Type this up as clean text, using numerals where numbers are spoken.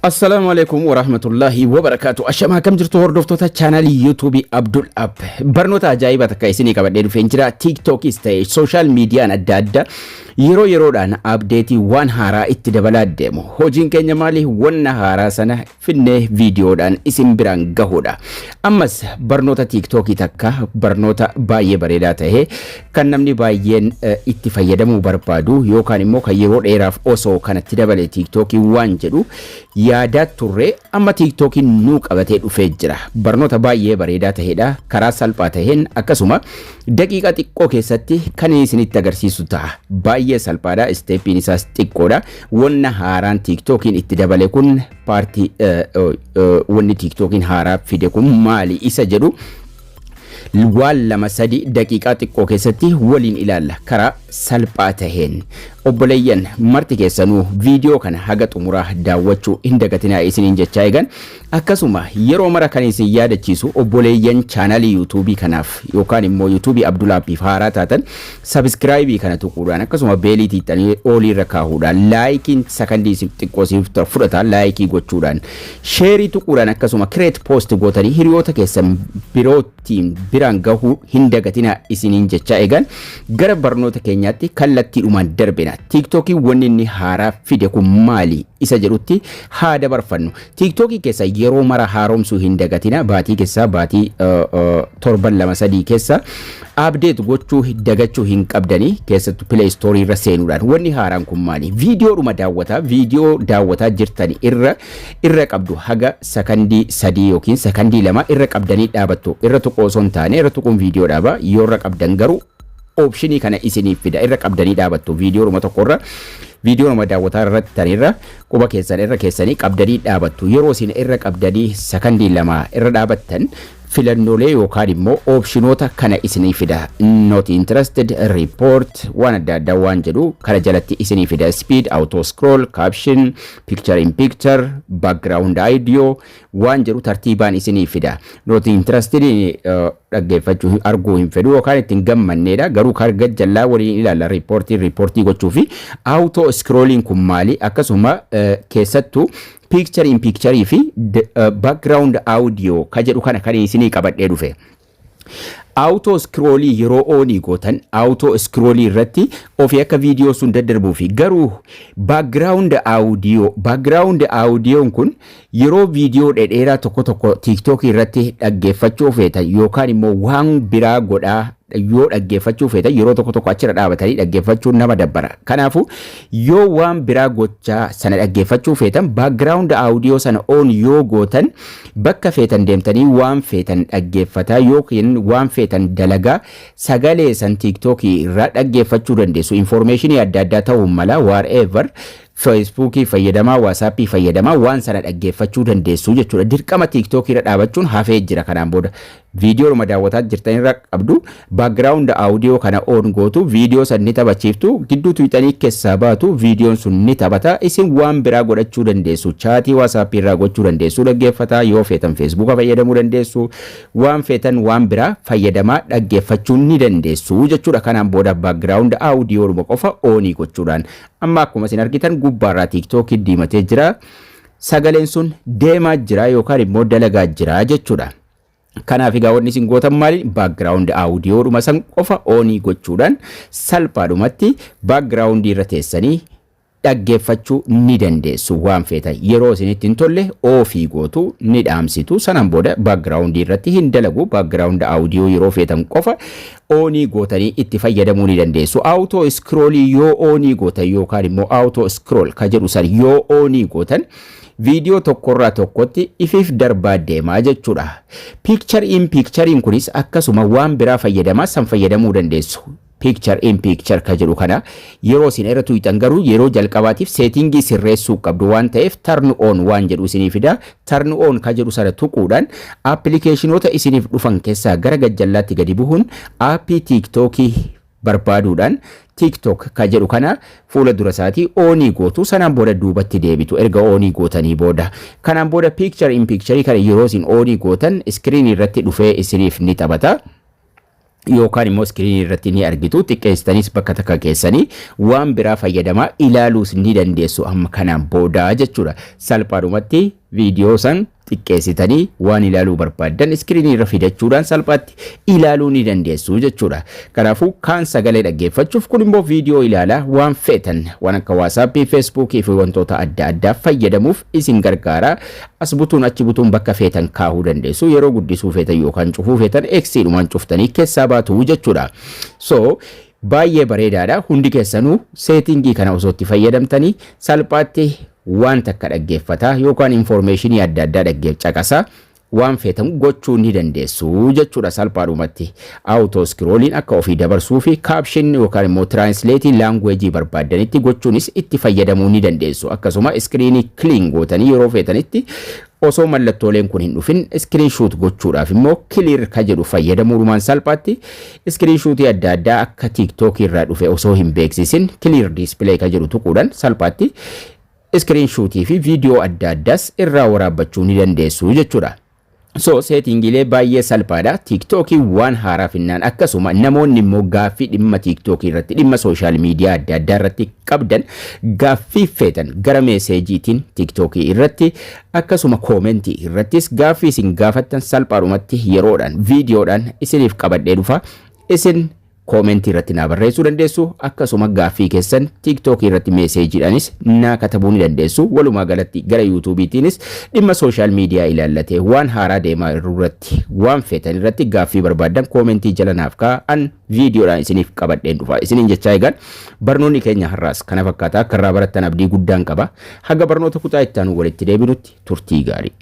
Assalaamu alaikum warahmatullahi wabarakaatu. Ashamaa, akkam jirtu hordoftoota chaanaalii YouTubeii Abdul App? Barnoota ajaa'ibaa takka isinii qabadhee dhufeen jira. TikTokis ta'e social miidiyaan adda addaa yeroo yeroodhaan updateii waan haaraa itti dabalaa deemu. Hojiin keenya maali? Wanna haaraa sana finnee viidiyoodhaan isin biraan gahuudha. Ammas barnoota TikTokii takka, barnoota baay'ee bareedaa ta'e, kan namni baay'een itti fayyadamuu barbaadu yookaan immoo kan yeroo dheeraaf osoo kanatti dabale TikTokii waan jedhu yaadaa turre, amma TikTokiin nuu qabatee dhufee jira. Barnoota baay'ee bareedaa ta'edha. Karaa salphaa ta'een akkasuma daqiiqaa xiqqoo keessatti kan isinitti agarsiisu ta'a. Baay'ee salphaadha. Stepiin isaas xiqqoodha. Wanna haaraan TikTokiin itti dabale kun paartii wanni TikTokiin haaraa fide kun maali isa jedhu waan lama sadi daqiiqaa xiqqoo keessatti waliin ilaalla karaa salphaa taheen. Obboleeyyan marti keessanuu viidiyoo kana haga xumuraa daawwachuu hin dagatinaa isiniin jechaa eegan. Akkasuma yeroo mara kan isin yaadachiisu, obboleeyyan chaanalii YouTubeii kanaaf yookaan immoo YouTubeii Abdulaappiif haaraa taatan, subscribeii kana tuquudhaan, akkasuma bellii tiixanii oliirra kaahuudhaan, likeiin sakandii xiqqoo isiniif fudhata, likeii gochuudhaan, shareii tuquudhaan, akkasuma create post gootanii hiriyoota keessan birootiin biraan gahuu hin dagatinaa isiniin jechaa eegan, gara barnoota keenyaatti kallattiidhumaan darbina. TikTokii wanni inni haaraa fide kun maali isa jedhutti haa dabarfannu. TikTokii keessa yeroo mara haaromsuu hin dagatina. Baatii keessaa baatii, torban 2-3 keessa update gochuu dagachuu hin qabdanii, keessattuu Play Store irra seenuudhaan. Wanni haaraan kun maali? Viidiyoodhuma daawwataa, viidiyoo daawwataa jirtan irra qabdu, haga sakandii 3 yookiin sakandii 2 irra qabdanii dhaabattu. Irra tuquu osoo hin taane, irra tuquun viidiyoo dhaaba. Yoo irra qabdan garuu optionii kana isiniif fida. Irra qabdanii dhaabattu. Viidiyoodhuma tokkorra, viidiyoodhuma daawwataa irratti tanirra quba keessan irra keessanii qabdanii dhaabattu. Yeroo isin irra qabdanii sakandii 2 irra dhaabattan, filannoolee yookaan immoo optionoota kana isinii fida. Not interested, report, waan adda addaa waan jedhu kana jalatti isinii fida. Speed, auto scroll, caption, picture in picture, background audio waan jedhu tartiibaan isinii fida. Not interested, dhaggeeffachuu, arguu hin fedhu yookaan ittiin gammanneedha. Garuu kan gajjallaa waliin ilaalla, reportii reportii gochuu fi auto scrolling kun maali, akkasuma keessattuu picture in picture fi background audio ka jedhu kana kan isinii qabadhee dhufe. Auto scrollii yeroo onii gootan, auto scrollii irratti ofii akka viidiyoo sun daddarbuu fi garuu background audioon kun yeroo viidiyoo dhedheeraa tokko tokko TikTok irratti dhaggeeffachuu feetan yookaan immoo waan biraa godhaa yoo dhaggeeffachuu feetan, yeroo tokko tokko achirra dhaabatanii dhaggeeffachuun nama dabbara. Kanaafuu yoo waan biraa gochaa sana dhaggeeffachuu feetan, background audio sana on yoo gootan, bakka feetan deemtanii waan feetan dhaggeeffataa yookiin waan feetan dalagaa sagalee san TikTokii irraa dhaggeeffachuu dandeessu. Informationii adda addaa ta'uu mala, whatever, Facebookii fayyadamaa, WhatsAppii fayyadamaa waan sana dhaggeeffachuu dandeessu jechuudha. Dirqama TikTokii irra dhaabachuun hafee jira kanaan booda. Viidiyoodhuma daawwataa jirtan irra qabdu, background audio kana on gootu, viidiyoo san ni taphachiiftu, gidduu tuqxanii keessaa baatu, viidiyoon sun ni taphata. Isin waan biraa godhachuu dandeessu. Chatii WhatsAppii irraa gochuu dandeessu, dhaggeeffataa yoo feetan Facebooka fayyadamuu dandeessu, waan feetan waan biraa fayyadamaa dhaggeeffachuu ni dandeessu jechuudha. Kanaan booda background audioodhuma qofa onii gochuudhaan, amma akkuma isin argitan gubbaarraa TikTokii diimatee jira. Sagaleen sun deemaa jira yookaan immoo dalagaa jira jechuudha. Kanaaf egaa wanni isin gootan maali? Background audioodhuma san qofa onii gochuudhaan salphaadhumatti background irra teessanii dhaggeeffachuu ni dandeessu waan feetan. Yeroo isinitti hin tolle offii gootu, ni dhaamsitu. Sanaan booda background irratti hin dalagu. Background audio yeroo feetan qofa onii gootanii itti fayyadamuu ni dandeessu. Auto scrollii yoo onii gootan yookaan immoo auto scroll ka jedhu san yoo onii gootan, viidiyoo tokkorraa tokkotti ifiif darbaa deemaa jechuudha. Picture in picturein kunis akkasuma waan biraa fayyadamaa san fayyadamuu dandeessu. Picture in picture ka jedhu kana yeroo isin irra tuqxan garuu yeroo jalqabaatiif settingii sirreessuu qabdu waan ta'eef, turn on waan jedhu isinii fida. Turn on ka jedhu sana tuquudhaan applicationoota isiniif dhufan keessaa gara gajjallaatti gadi bu'uun appii TikTokii barbaaduudhaan TikTok ka jedhu kana fuula dura isaatii onii gootu. Sanaan booda duubatti deebitu erga onii gootanii booda. Kanaan booda picture in picture kana yeroo isin onii gootan, screen irratti dhufee isiniif ni taphata. Yookaan immoo iskiriinii irratti ni argitu. Xiqqeessitanis bakka takka keessanii waan biraa fayyadamaa ilaaluus ni dandeessu amma kanaan boodaa jechuudha. Salphaadhumatti viidiyoo san xiqqeessitanii waan ilaaluu barbaaddan iskiriinii irra fidachuudhaan salphaatti ilaaluu ni dandeessu jechuudha. Kanaafuu kaan sagalee dhaggeeffachuuf, kun immoo viidiyoo ilaalaa waan feetan, waan akka Waasaappii, Feesbuukii fi wantoota adda addaa fayyadamuuf isin gargaara. As butuun, achi butuun bakka feetan kaahuu dandeessu. Yeroo guddisuu feetan yookaan cufuu feetan Xiidhumaan cuftanii keessaa baatu jechuudha. So baay'ee bareedaadha. Hundi keessanuu setting kana osoo itti fayyadamtanii salphaatti waan takka dhaggeeffataa yookaan information adda addaa dhaggeef caqasaa waan feetan gochuu ni dandeessu jechuudha salphaadhumatti. Auto scrolliin akka ofii dabarsuu fi caption yookaan immoo translate language barbaaddanitti gochuunis itti fayyadamuu ni dandeessu. Akkasuma iskiriinii clean gootanii yeroo feetanitti osoo mallattooleen kun hin dhufin screenshot gochuudhaaf immoo clear ka jedhu fayyadamuudhumaan salphaatti screenshootii adda addaa akka TikTokii irraa dhufe osoo hin beeksisin clear display ka jedhu tuquudhaan salphaatti screenshootii fi viidiyoo adda addaas irraa waraabbachuu ni dandeessu jechuudha. So settingiilee baay'ee salphaadha. TikTokii waan haaraa finnaan, akkasuma namoonni immoo gaaffii dhimma TikTokii irratti, dhimma social media adda addaa irratti qabdan, gaaffii feetan gara messageiitiin TikTokii irratti akkasuma commentii irrattis gaaffii isin gaafattan salphaadhumatti yeroodhaan viidiyoodhaan isiniif qabadhee dhufa. Isin commentii irratti naa barreessuu dandeessu, akkasuma gaaffii keessan TikTokii irratti messageiidhaanis naa katabuu ni dandeessu. Walumaa galatti gara YouTubeiitiinis dhimma social media ilaallatee waan haaraa deemaa irratti, waan feetan irratti gaaffii barbaaddan commentii jala naaf kaa'an, viidiyoodhaan isiniif qabadheen dhufa isiniin jechaa, eegan barnoonni keenya har'aas kana fakkaata. Akka irraa barattan abdii guddaan qaba. Haga barnoota kutaa itti aanu walitti deebinutti turtii gaarii.